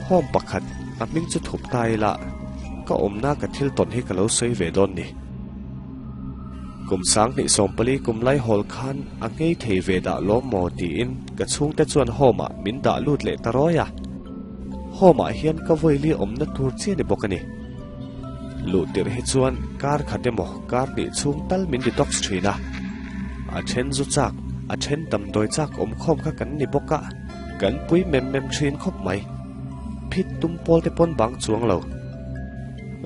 Home pakhat a hming chu thup ta ila ka awmna ka thil tawn hi ka lo sawi ve dawn ni. Kum 2014 kum lai hawl khan a nghei thei ve dah lawm maw tiin ka chhungte chuan home ah min dah lut leh ta rawi a. Home ah hian ka vawili awmna tur chiah ni bawk a ni. Luh tirh hi chuan kar khat emaw kar hnih chhung tal min detox thin a. A then zu chak, a then damdawi chak awm khawm kha kan ni bawk a, kan pui mem mem thin khawp mai. Phit tum pawl te pawn bang chuang lo.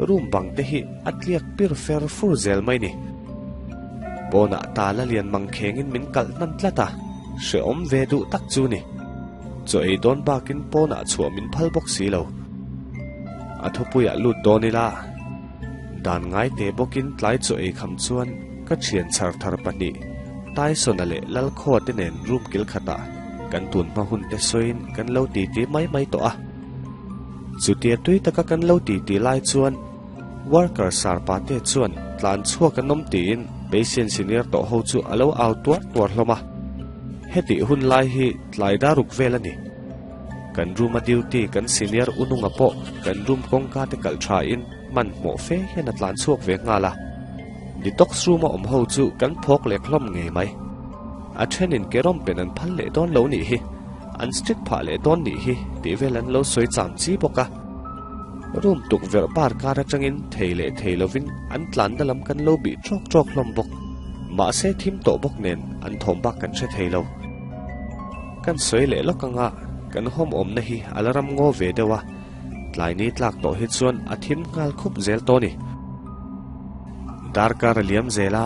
Room bang te hi a tliak pir fer fur zel mai ni. Pawnah tala lian mang khengin min kalh hnan tlat a, hrehawm ve duh tak chu ni. Chaw ei dawn bakin pawnah chhuah min phal bawk si lo. A thupuiah lut dawn ila, dan ngai te bawkin tlai chaw ei kham chuan ka thian chhar thar pahnih, Tyson-a leh Lalkhaw te nen room kil khatah kan tun hma hun te sawiin kan lo titi mai mai tawh a. Chutia tui taka kan lo titi lai chuan worker sarpa te chuan tlan chhuak an awm tiin patient senior tawh ho chu a lo au tuar tuar hlawm a. Hetih hun lai hi tlai daruk vel a ni. Kan room a duty kan senior ununga pawh kan room kawngka te kalh tha in hmanhmawh fe hian a tlan chhuak ve nghal a. Detox room a awm ho chu kan phawk lek hlawm ngei mai. A thenin kerawm pen an phal leh dawn lo nih hi, an strict phah leh dawn nih hi tih vel an lo sawi cham chi bawk a. Room tukverh bar kar atangin thei leh thei lovin an tlanna lam kan lo bih trawk trawk hlawm bawk. Mahse thim tawh bawk nen an thawm bak kan hre thei lo. Kan sawi leh lawk anga kan hawm awmna hi a la ram ngaw ve deuh a, tlai ni tlak tawh hi chuan a thim nghal khup zel tawh a ni. Darkar a liam zel a,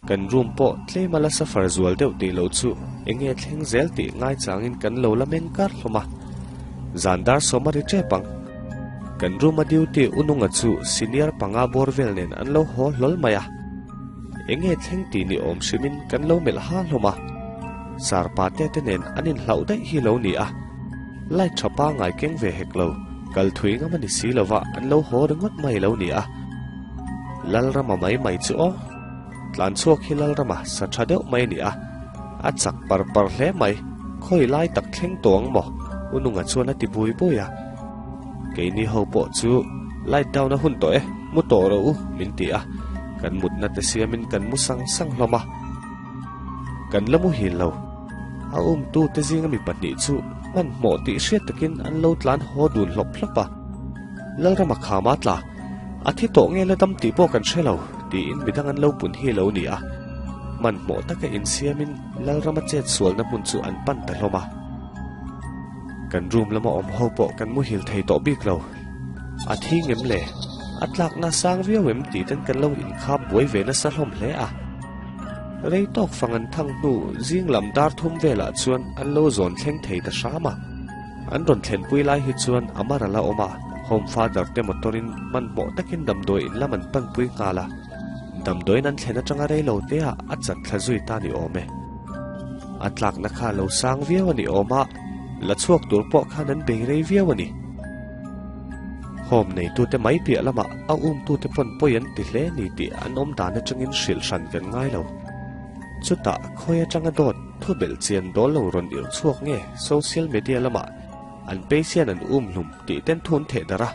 kan room pawh tlem a la suffer zual deuh tih loh chu enge thleng zel tih ngaichangin kan lo la meng kar hlawm a. Zan dar sawm a ri tep ang. Kan room a duty Ununga chu senior panga bawr vel nen an lo haw hlawl mai a. Enge thleng tih ni awm hrimin kan lo melh ha hlawm a. Sarpa te te nen an inhlauh daih hi lo ni a. Light tha pangai keng ve hek lo, kal thui ngam a ni si lova an lo haw ringawt mai lo ni a. Lalrama mai mai chu aw. Tlan chhuak hi Lalrama sa tha deuh mai a ni a. A chak par par hle mai, khawi lai tak thleng tawh ang maw? U Nunga chuan a ti bui bui a. Keini ho pawh chu light down a hun tawh e, mu tawh rawh u min ti a. Kan mutna te siamin kan mu sang sang hlawm a. Kan la muhil lo. A umtu te zinga mi pahnih chu hmanhmawh tih hriat takin an lo tlan haw dun hlawp hlawp a. Lalrama khama tla, a thi tawh nge la dam tih pawh kan hre lo, tiin midang an lo pun hi lo ni a. Hmanhmawh taka insiamin Lalrama chet sualna hmun chu an pan ta hlawm a. Kan room lama awm ho pawh kan muhil thei tawh bik lo. A thi ngem le? A tlakna sang viau em tih ten kan lo inkhap buai ve nasa hlawm hle a. Rei tawk fang an thang hnu zing lam dar thum velah chuan an lo zawn thleng thei ta hram a. An rawn thlenpui lai hi chuan a mar a la awm a, home father te motor in hmanhmawh takin damdawi in lam an panpui nghal a. Damdawiin an thlen atanga rei lo te ah a chat thla zui ta ni awm e. A tlakna kha a lo sang viau a ni awm a, la chhuak tur pawh khan an bei rei viau a ni. Home neitute mai piah lamah a umtute pawn pawi an ti hle ni tih an awm dan atangin hrilh hran kan ngai lo. Chutah khawi atanga dawt thu belh chian dawl lo rawn irh chhuak nge social media lamah an patient an um hlum tih ten thu an theh darh a.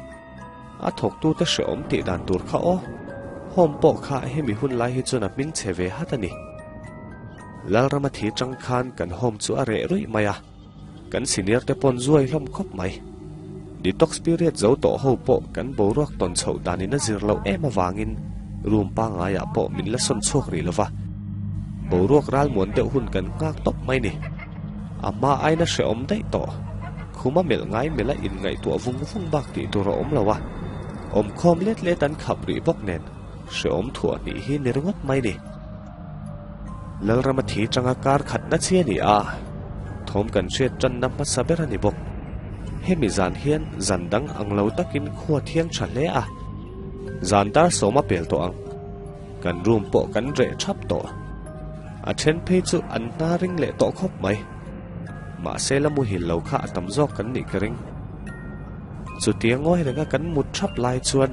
A thawktute hrehawm tih dan tur kha aw. Home pawh kha hemi hun lai hi chuan a hming chhe ve hat a ni. Lalrama thi chang khan kan home chu a reh ruih mai a. Kan senior te pawn zuai hlawm khawp mai. Detox period zo tawh ho pawh kan boruak tawn chhoh danin a zir loh em avangin room pangaiah pawh min la sawn chhuak rih lova. Boruak ralmuan deuh hun kan nghak tawp mai ni. A hma aina hrehawm daih tawh. Khuma melh ngai melh a inngaihtuah vung vung bak tih tur a awm lo a. Awmkhawm let let an khap rih bawk nen hrehawm thuah hnih hi ni ringawt mai ni. Lalrama thi changa kar khatna chi a ni a, thawm kan hriat tanna hmasa ber a ni bawk. Hemi zan hian zan dang ang lo takin khua thiang tha hle a, zan dar sawm a pel tawh ang. Kan room pawh kan reh thap tawh. A then phei chu an hna ring leh tawh khawp mai. Mahse la muhil lo kha a tam zawk kan nih ka ring. Chutia ngawi renga kan mut thap lai chuan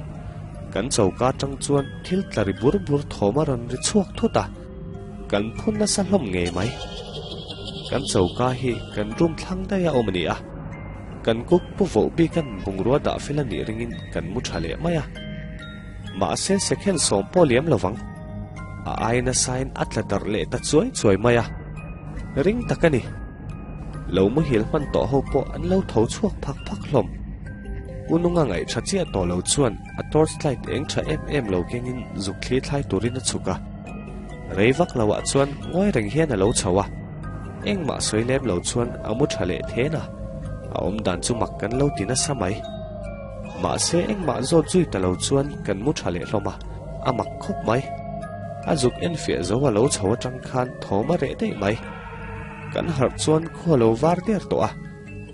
kan choka atang chuan thil tla ri bur bur thawm a rawn ri chhuak thut a, kan phun nasa hlawm ngei mai. Kan choka hi kan room thlang daih a awm a ni a. Kan cook pu voh bikan bungrua dah fel a nih ringin kan mu tha leh mai a. Mahse second sawm pawh liam lo vang. A ai nasain a tla darh leh ta chuai chuai mai a. Ring tak a ni. Lo muhil hman tawh ho pawh an lo tho chhuak phak phak hlawm. U Nunga ngaih tha chiah tawh lo chuan a torch light eng tha em em lo kengin zuk thli thlai turin a chhuk a. Rei vak lo ah chuan ngawi reng hian a lo chho a. Engmah sawi lem lo chuan a mu tha leh then a. A awm dan chu mak kan lo ti nasa mai. Mahse engmah zawt zui ta lo chuan kan mu tha leh hlawm a, a mak khawp mai. A zuk enfiah zo a lo chho atang khan thawm a reh daih mai. Kan harh chuan khua lo var der tawh a,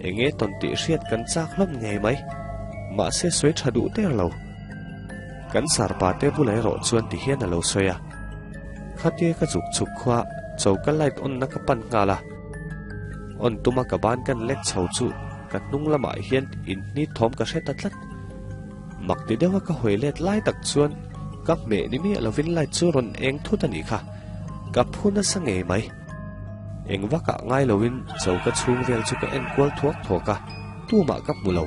enge tawn tih hriat kan chak hlawm ngei mai. Mahse sawi tha duh der lo. Kan sarpa te bulah erawh chuan ti hian a lo sawi a. Khatia ka chuk chhuk khua choka light on na ka pan nghal a. On tuma ka ban kan lek chho chu ka hnung lamah hian inhni thawm ka hre ta tlat. Mak ti deuha ka hawi let lai tak chuan ka hmeh ni miah lovin light chu rawn eng thut a nih kha. Ka phu nasa ngei mai. Eng vakah ngai loin choka chhung vel chu ka en kual thuak thuak a, tumah ka hmu lo.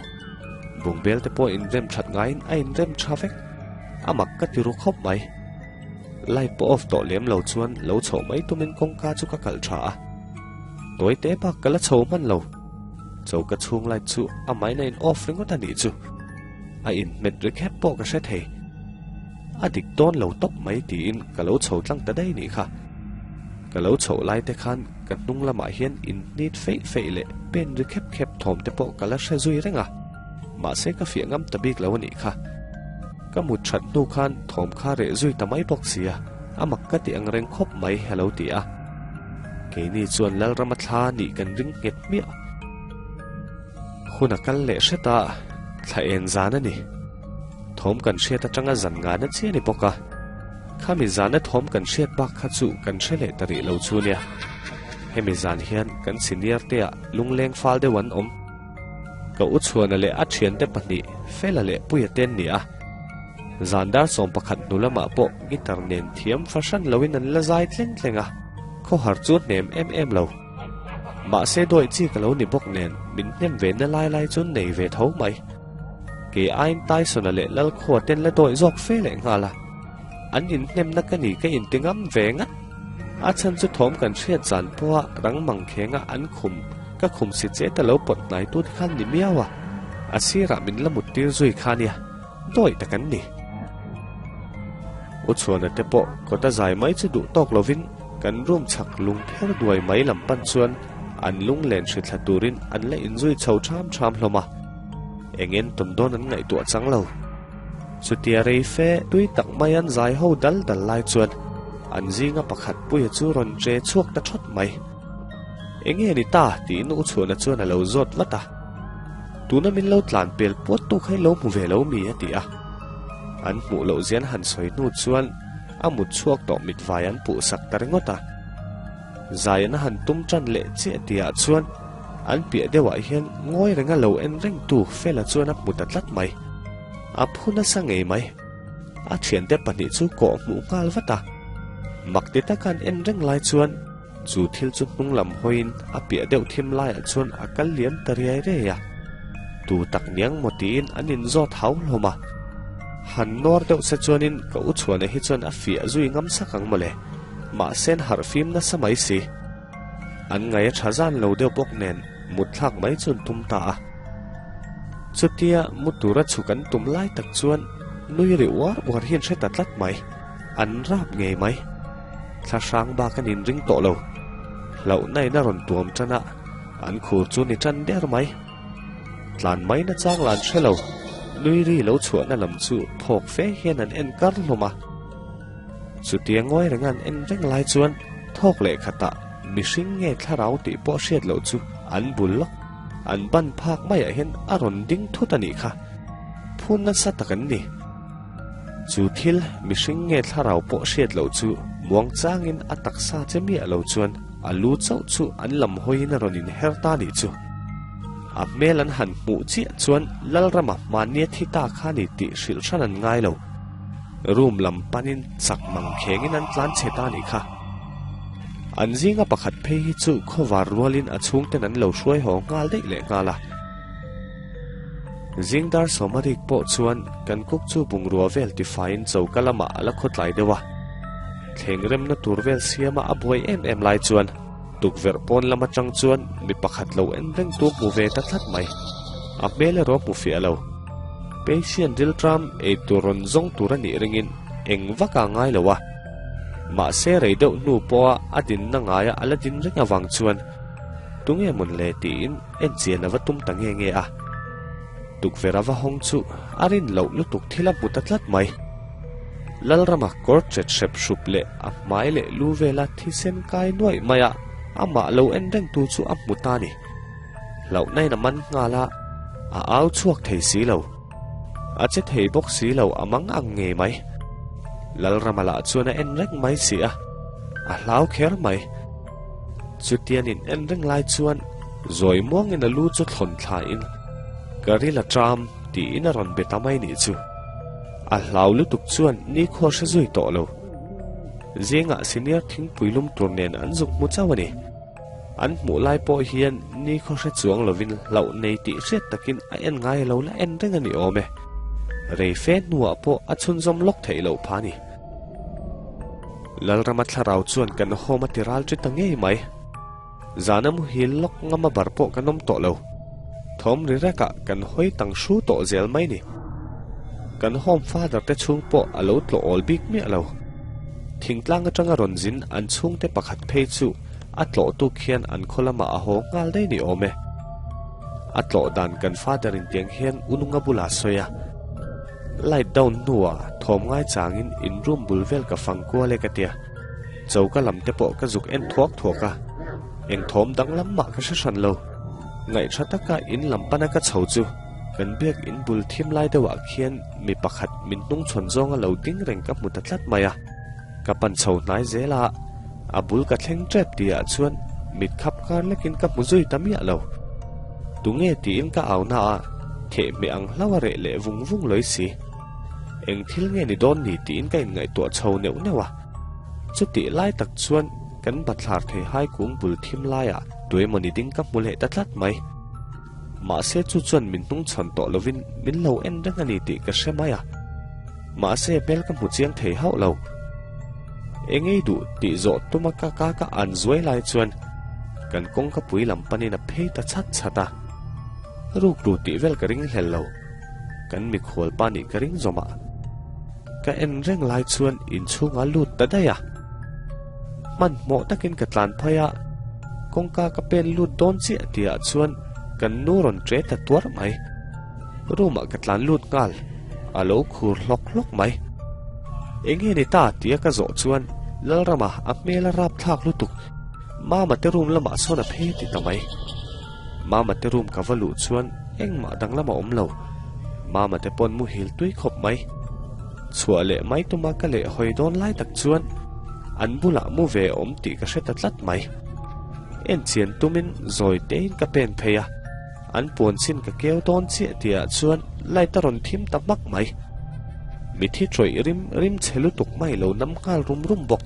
Bungbel te pawh inrem that ngaiin a inrem tha vek. A mak ka ti ru khawp mai. Light pawh off tawh lem lo chuan lo chhoh mai tumin kawngka chu ka kalh tha a. Tawi te bak ka la chho hman lo. Choka chhung light chu a maina in off ringawt a nih chu. A inhmet ri khep pawh ka hre thei. A dik dawn lo tawp mai tiin ka lo chho tlang ta daih nih kha. Ka lo chhoh lai te khan ka hnung lamah hian inhnit feih feih leh pen ri khep khep thawm te pawh ka la hre zui reng a. Mahse ka fiah ngam ta bik lo a nih kha. Ka mut that hnu khan thawm kha reh zui ta mai bawk sia, a mak ka ti ang reng khawp mai a lo ti a. Keini chuan Lalrama thla nih kan ring nghet hmiah. Hun a kal leh hret a, thla en zan a ni. Thawm kan hriat atanga zan ngana chiah a ni bawk a. Khami zana thawm kan hriat bak kha chu kan hre leh ta rih lo chu nia. Hemi zan hian kan senior te ah lungleng fal deuh an awm. Ka u chhuana leh a thiante pahnih Fela leh Puia te an ni a. Zan dar 11 hnu lamah pawh guitar nen thiam fahran loin an la zai tleng tleng a, khawhar chu hnem em em lo. Mahse dawih chi ka lo ni bawk nen min hnem ve na lai lai chu nei ve tho mai. Kei aiin Tyson-a leh Lalkhua ten la dawih zawk fe leh nghal a. An inhnemna ka ni ka inti ngam ve ngat. A chhan chu thawm kan hriat zan pawha rang mang khenga an khum ka khum si che ta lo pawt hnai tute khan ni miau a. A sirah min la mut tir zui kha nia. Dawih tak an ni. U Chhuana te pawh kawta zai mai chu duh tawk lovin kan room chhak lung pher duai mai lam pan chuan an lunglen hri thla turin an la inzui chho ṭham ṭham hlawm a. Eng en tawn dawn an ngaihtuah chang lo. Chutia rei fe tui tak mai an zai ho dal dal lai chuan an zinga pakhat puia chu rawn che chhuak ta ṭhawt mai. Enge ni ta? tiin U Chhuana chuan a lo zawt vat a. Tuna min lo tlan pel puat tu kha i lo hmu ve lo mi? a ti a. An hmuh loh zian han sawi hnu chuan a mut chhuak tawh mitvai an puh sak ta ringawt a. Zaian a han tum tan leh chiah tihah chuan an piah deuhah hian ngawi renga lo en reng tu Fela chuan a hmu ta tlat mai. A phu nasa ngei mai. A thiante pahnih chu kawh hmuh nghal vat a. Mak ti taka an en reng lai chuan Chu thil chu hnung lam hawiin a piah deuh thim laiah chuan a kal liam ta riai riai a. Tu tak niang maw tiin an inzawt hau hlawm a. Han nawr deuh se chuanin ka u chhuana hi chuan a fiah zui ngam sak ang mawle. Mahse an harh fim nasa mai si. An ngaih a tha zan lo deuh bawk nen mut thlak mai chu an tum ta a. Chutia mu tura chhuk an tum lai tak chuan nui ri uar uar hi an hre ta tlat mai. An rap ngei mai. Thla hrang bak an inring tawh lo. Hlauhna in a rawn tuam tan a, an khur chu ni tan der mai. Tlan mai na chang lah an hre lo. Nui ri lo chhuahna lam chu thawk fe hian an en kar hlawm a. Chutia ngawi renga an en reng lai chuan thawk leh khatah mihring nge thlarau tih pawh hriat loh chu an bul lawk. An ban phak maiah hian a rawn ding thut a nih kha. Phun nasa tak an ni. Chu thil mihring nge thlarau pawh hriat loh chu muang changin a taksa che miah lo chuan a lu chauh chu an lam hawiin a rawn inher ta nih chu. A hmel an han hmuh chiah chuan Lalrama hmania thi ta kha ni tih hrilh hran an ngai lo. Room lam panin chak mang khengin an tlan chhe ta nih kha. An zinga pakhat phei hi chu khawvar rualin a chhungten an lo hruai haw nghal daih leh nghal a. Zing dar sawmarik pawh chuan kan cook chu bungrua vel tifaiin choka lamah a la khawtlai deuh a. Thleng remna tur vel siama a buai em em lai chuan tukverh pawn lam atang chuan mi pakhat lo en reng tu hmu ve ta tlat mai. A hmel erawh hmu fiah lo. Patient rilṭam ei tur rawn zawng tur a nih ringin eng vak a ngai lo a. Mahse rei deuh hnu pawha a dinna ngaia a la din reng avang chuan tunge mawn le tiin en chian a va tum ta nge nge a. Tukverh a va hawng chu a rin loh lutuk thil a hmu ta tlat mai. Lalrama kawr chet hrep hrup leh a hmai leh lu vela thisen kai nuaih mai a, amah lo en rengtu chu a hmu ta a ni. Hlauhnain a man nghal a, a au chhuak thei si lo. A che thei bawk si lo a mang ang ngei mai. Lalrama lah chuan a en reng mai si a, a hlau kher mai. Chutian in en reng lai chuan zawi muangin a lu chu thlawn thlain, Ka ril a ṭam, tiin a rawn be ta mai nih chu. A hlau lutuk chuan nikhua hre zui tawh lo. Zingah senior thingpui lum tur nen an zuk hmu chauh a ni. An hmuh lai pawh hian nikhaw hre chuang lovin hlauh nei tih hriat takin a en ngai lo la en reng a ni awm e. Rei fe hnuah pawh a chhunzawm lawk theih loh pha a ni. Lalrama thlarau chuan kan home a ti ral ṭi ta ngei mai. Zana muhil lawk ngama bar pawh kan awm tawh lo. Thawm ri rekah kan hawi tang hru tawh zel mai ni. Kan home father te chhung pawh a lo tlawh awl bik miah lo. Thingtlang atanga rawn zin an chhungte pakhat phei chu a tlawh tuk hian an khaw lamah a haw nghal daih ni awm e. A tlawh dan kan father in tiang hian Ununga bulah a sawi a. Light down hnuah thawm ngai changin in room bul vel ka fang kual e ka tia. Choka lam te pawh ka zuk en thuak thuak a, eng thawm danglam mah ka hre hran lo. Ngaihṭha taka in lam pana ka chho chu kan biak in bul thim lai deuhah khian mi pakhat min hnungchhawn zawnga lo ding reng ka hmu ta tlat mai a. Ka pan chho hnai zel a, a bul ka thleng ṭep tihah chuan mit khap kar lekin ka hmu zui ta miah lo. Tunge tiin ka au na a, thehmeh ang hlauh a reh leh vung vung lawi si. Eng thil nge ni dawn ni tiin ka inngaihtuah chho neuh neuh a. Chutih lai tak chuan kan bathlar thei hai kung bul thim laiah tuemawni ding ka hmu leh ta tlat mai. Mahse chu chuan min hnungchhawn tawh lovin min lo en reng a ni tih ka hre mai a. Mahse hmel ka hmu chiang thei hauh lo. Engei duh tih zawh tuma ka ka ka an zuai lai chuan kan kawngka pui lam panin a phei ta chhat chhat a. Ruk ru tih vel ka ring hlel lo. Kan mikhual pa nih ka ring zawm a. Ka en reng lai chuan inchhungah lut ta daih a. Hmanhmawh takin ka tlan phai a, kawngka ka pen lut dawn chiah tihah chuan kan nu rawn ṭe ta tuar mai. Room ah ka tlan lut nghal, a lo khur hlawk hlawk mai. Enge ni ta tia ka zawh chuan Lalrama a hmel a rapthlak lutuk, Mama te room lamah sawn a phei ti ta mai. Mama te room ka va luh chuan engmah danglam a awm lo. Mama te pawn muhil tui khawp mai. Chhuah leh mai tuma ka leh hawi dawn lai tak chuan an bulah mu ve awm tih ka hre ta tlat mai. En chian tumin zawi tein ka pen phei a, an puan chin ka keu dawn chiah tihah chuan light a rawn thim ta hmak mai. Mithi tawih rim rim chhe lutuk mai lo nam nghal rum rum bawk.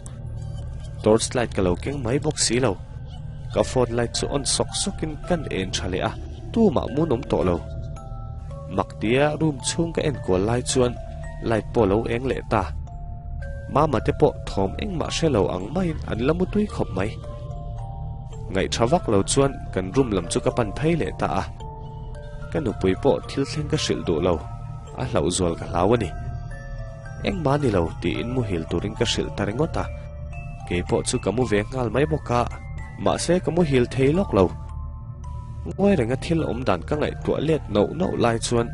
Torch light ka lo keng mai bawk si lo. Ka phone light chu on sawk sawkin kan en tha leh a, tumah mun awm tawh lo. Mak tia room chhung ka en kual lai chuan light pawh lo eng leh ta. Mama te pawh thawm engmah hre lo ang maiin an la mutui khawp mai. Ngaih tha vak lo chuan kan room lam chu ka pan phei leh ta a. Ka nupui pawh thil thleng ka hrilh duh lo, a hlauh zual ka hlau a ni. Engmah ni lo tiin muhil turin ka hrilh ta ringawt a. Kei pawh chu ka mu ve nghal mai bawk a, mahse ka muhil thei lawk lo. Ngawi renga thil awm dan ka ngaihtuah let nauh nauh lai chuan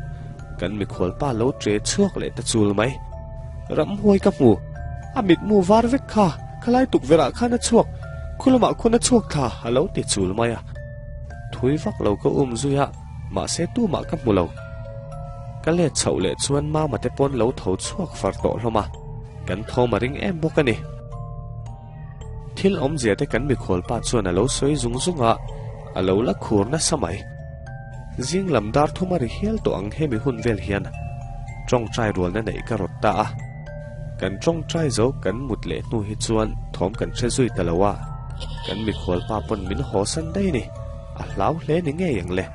kan mikhual pa lo ṭe chhuak leh ta chul mai. Ramhuai ka hmu, a mitmu var vek kha, khalai tukverh ah khan a chhuak, khulamah khuan a chhuak thla a lo ti chul mai a. Thui vak lo ka um zui a, mahse tumah ka hmu lo. Ka let chhoh leh chuan mama te pawn lo tho chhuak far tawh hlawm a, kan thawm a ring em bawk a ni. Thil awmzia te kan mikhual pa chuan a lo sawi zung zung a, a lo la khur nasa mai. Zing lam dar thum a ri hial tawh ang hemi hun vel hian tawngtai rualna neih ka rawt ta a. Kan tawngtai zo kan mut leh hnu hi chuan thawm kan hre zui ta lo a. Kan mikhual pa pawn min haw san daih a ni. A hlau hle ni ngei ang le.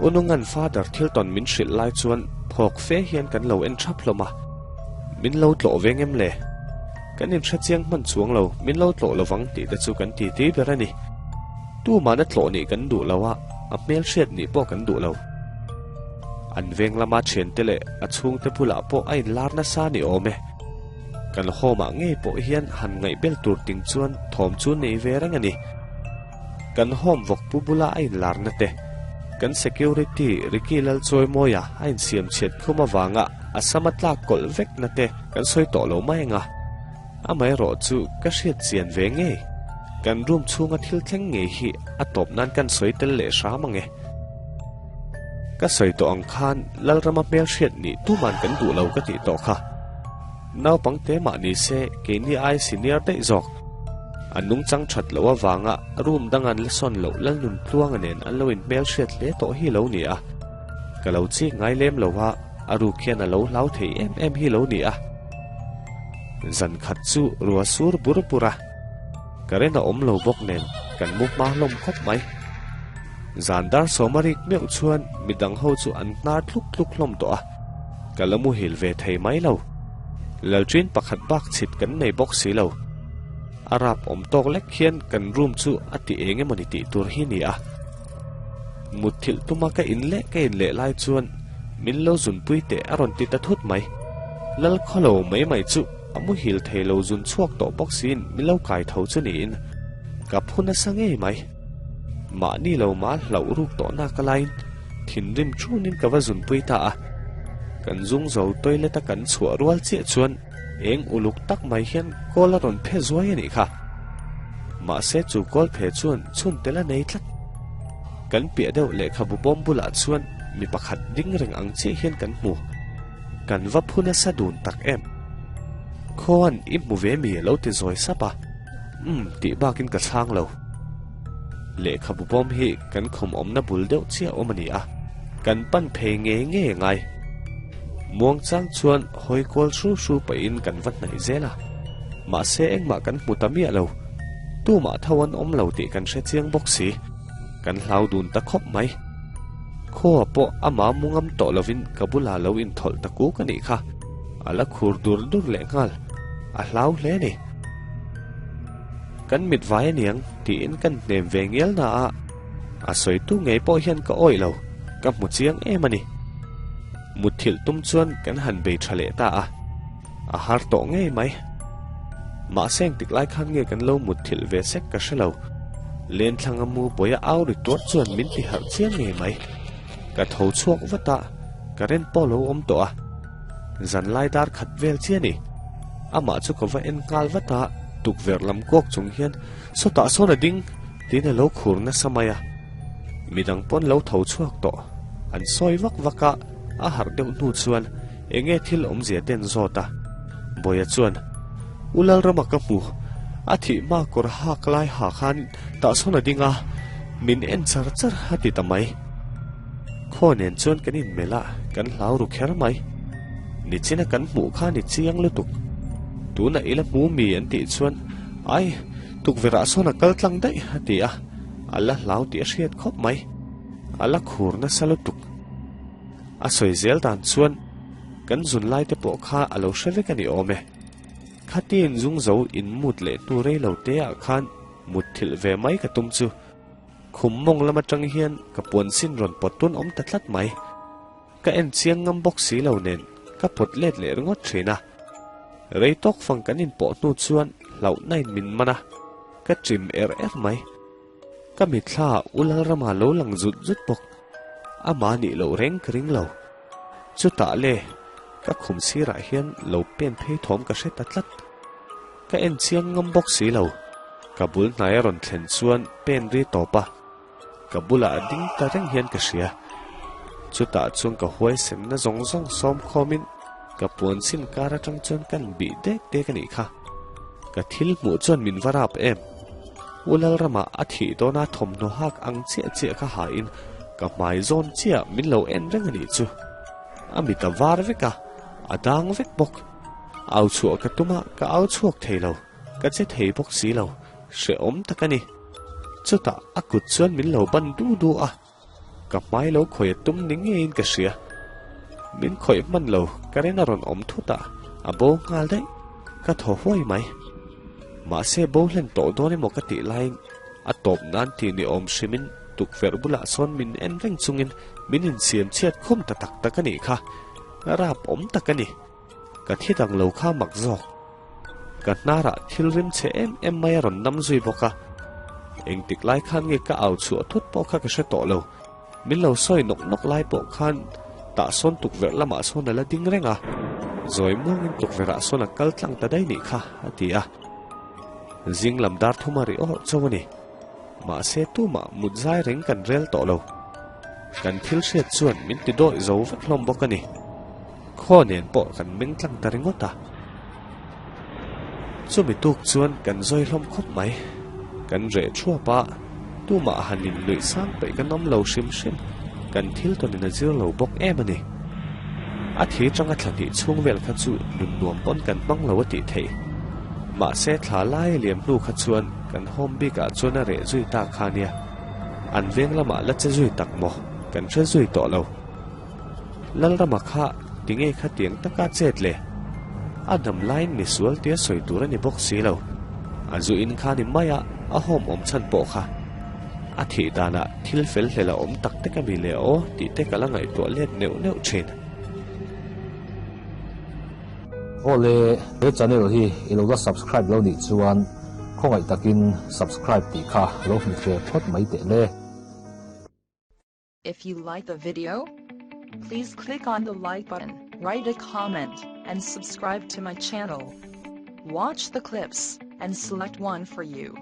Unungan Father thil tawn min hrilh lai chuan phawk fe hian kan lo en thap hlawm a. Min lo tlawh ve ngem le? Kan inhre chiang hman chuang lo, min lo tlawh lovang tih te chu kan titi ber a ni. Tumahna tlawh nih kan duh lo a, a hmelhriat nih pawh kan duh lo. An veng lama thiante leh a chhungte bulah pawh a inlar nasa ni awm e. Kan home ah ngei pawh hian han ngaihbel tur ting chuan thawm chu nei ve reng a ni. Kan home vawkpu bula a inlarna te, kan security Ricky Lalchawimawia a insiam chhiat khum avanga a sama tlak kawlh vekna te kan sawi tawh lo mai ang a. Amaherawh chu ka hriat chian ve ngei. Kan room chhunga thil thleng ngei hi a tawp nan kan sawi tel leh hram ang e. Ka sawi tawh ang khan Lalrama hmelhriat nih tuman kan duh lo ka tih tawh kha. Naupang te mah ni se keini ai senior daih zawk. A nungchang that loh avanga room dang an la sawn loh Lalnun Tluanga nen an lo inhmelhriat hle tawh hi lo ni a. Ka lo chik ngai lem lo a, a ruk hian a lo hlau thei em em hi lo ni a. Zan khat chu rua sur bur bur a. Current a awm lo bawk nen kan mu hma hlawm khawp mai. Zan dar sawma rik meuh chuan midang ho chu an hnar tluk tluk hlawm tawh a, ka la muhil ve thei mai lo. Lalṭin pakhat bak chhit kan nei bawk si lo. A rap awm tawk lek hian kan room chu a ti eng emawni tih tur hi ni a. Mutthilh tuma ka in leh ka in leh lai chuan min lo zunpui teh a rawn ti ta thut mai. Lal khawlo mai mai chu a muhil thei lo zun chhuak tawh bawk siin min lo kai tho chu niin ka phu nasa ngei mai. Mahni lo ma hlauh ruk tawh nak a laiin thinrim thunin ka va zunpui ta a. Kan zung zo toilet a kan chhuah rual chiah chuan eng uluk tak mai hian kawl a rawn phe zuai a nih kha. Mahse chu kawl phe chuan chhun tel a nei tlat. Kan piah deuh lehkhabu bawm bulah chuan mi pakhat ding reng ang chiah hian kan hmu. Kan va phu nasa dun tak em. Khawan i hmu ve mi a lo ti zawi sap a. Umm tih bakin ka chhang lo. Lehkhabu bawm hi kan khum awmna bul deuh chiah awm a ni a, kan pan phei ngei ngei a ngai. Muangchang chuan hawi kual hru hru pahin kan va hnaih zel a, mahse engmah kan hmu ta miah lo. Tumah tho an awm lo tih kan hre chiang bawk si. Kan hlau dun ta khawp mai. Khaw pawh amah mu ngam tawh lovin ka bulah lo inthawlh ta kuk a nih kha. A la khur dur dur leh nghal. A hlau hle a ni. Kan mit vai aniang tiin kan hnem ve ngial na a, a sawitu ngei pawh hian ka awih lo, ka hmu chiang em a ni. Mutthilh tum chuan kan han bei tha leh ta a, a har tawh ngei mai. Mahse engtik lai khan nge kan lo mutthilh ve sek ka hre lo. Lenthlang a mu bawia au ri tuar chuan min ti harh chiang ngei mai. Ka tho chhuak vat a, current pawh lo awm tawh a. Zanlai dar khat vel chiah a ni. Amah chu ka va en nghal vat a, tukverh lam kawk chung hian sawtah sawn a ding tiin a lo khur nasa mai a. Midang pawn lo tho chhuak tawh. An sawi vak vak a, a harh deuh hnu chuan enge thil awmzia te an zawt a. Bawia chuan, U Lalrama ka hmu, a thih hma kawr hak lai ha khan tah sawn a ding a, min en char char a ti ta mai. Khaw nen chuan kan inmelh a, kan hlau ru kher mai. Nichina kan hmuh kha ni chiang lutuk. Tunah ila hmu mi an tih chuan, Ai, tukverh ah sawn a kal tlang daih a ti a, a la hlau tih a hriat khawp mai. A la khur nasa lutuk. A sawi zel dan chuan kan zun lai te pawh kha a lo hre vek a ni awm e. Khatin zung zo in mut leh hnu rei lo te ah khan mutthilh ve mai ka tum chu. Khum mawng lam atang hian ka puan sin rawn pawt tun awm ta tlat mai. Ka en chiang ngam bawk si lo nen ka pawt let leh ringawt thin a. Rei tawk fang kan inpawh hnu chuan hlauhna in min man a, ka chim er er mai. Ka mitthla ah U Lalrama lo lang zut zut bawk. Amah nih loh reng ka ring lo. Chutah le, ka khum sirah hian lo pen phei thawm ka hre ta tlat. Ka en chiang ngam bawk si lo. Ka bul hnai a rawn thlen chuan pen ri tawp a, ka bulah a ding ta reng hian ka hria. Chutah chuan ka huaisemna zawng zawng sawm khawmin ka puan sin kar atang chuan kan bih dek dek a nih kha. Ka thil hmuh chuan min va rap em. U Lalramah a thih dawna thawmhnaw hak ang chiah chiah kha hain ka hmai zawn chiah min lo en reng a nih chu. A mit a var vek a, a dang vek bawk. Au chhuah ka tum a, ka au chhuak thei lo, ka che thei bawk si lo. Hrehawm tak a ni. Chutah a kut chuan min lo ban du du a, ka hmai lo khawih a tum ni ngeiin ka hria. Min khawih hman lo, current a rawn awm thut a, a bo nghal daih. Ka thaw huai mai. Mahse bo hlen tawh dawn emaw ka tih laiin a tawp nan tih ni awm hrimin tukverh bulah sawn min en reng chungin min insiam chhiat khum ta tak tak a nih kha. Rap awm tak a ni. Ka thi dang lo kha mak zawk. Ka hnarah thil rim chhe em em mai a rawn nam zui bawk a. Engtik lai khan nge ka au chhuah thut pawh kha ka hre tawh lo. Min lo sawi nawk nawk lai pawh khan tah sawn tukverh lamah sawn a la ding reng a. Zawi muangin tukverhah sawn a kal tlang ta daih nih kha, a ti a. Zing lam dar thum a ri awrh chauh a ni. Mahse tumah mut zai reng kan rel tawh lo. Kan thil hriat chuan min ti dawih zo vek hlawm bawk a ni. Khaw nen pawh kan meng tlang ta ringawt a. Chumi tuk chuan kan zawi hlawm khawp mai. Kan reh thuap a, tumah han in nuih sang peih kan awm lo hrim hrim. Kan thil tawnin a zir lo bawk em a ni. A thi tanga thla hnih chhung vel kha chu nun nuam pawn kan hmang lo a tih theih. Mahse thla lai a liam hnu kha chuan kan home bikah chuan a reh zui ta kha nia. An veng lamah la che zui tak maw? Kan hre zui tawh lo. Lalrama kha tinge kha tiang taka chet le? A dam laiin misual tia sawi tur a ni bawk si lo. A zu in kha ni mai a, a home awm chhan pawh kha. A thih danah thil fel hlel a awm tak tek a mi le aw tih te ka la ngaihtuah let neuh neuh thin. Awle, he channel hi i lo la subscribe lo nih chuan khawngaih takin subscribe tih kha lo hmu ve phawt mai teh le. If you like the video, please click on the like button, write a comment, and subscribe to my channel. Watch the clips, and select one for you.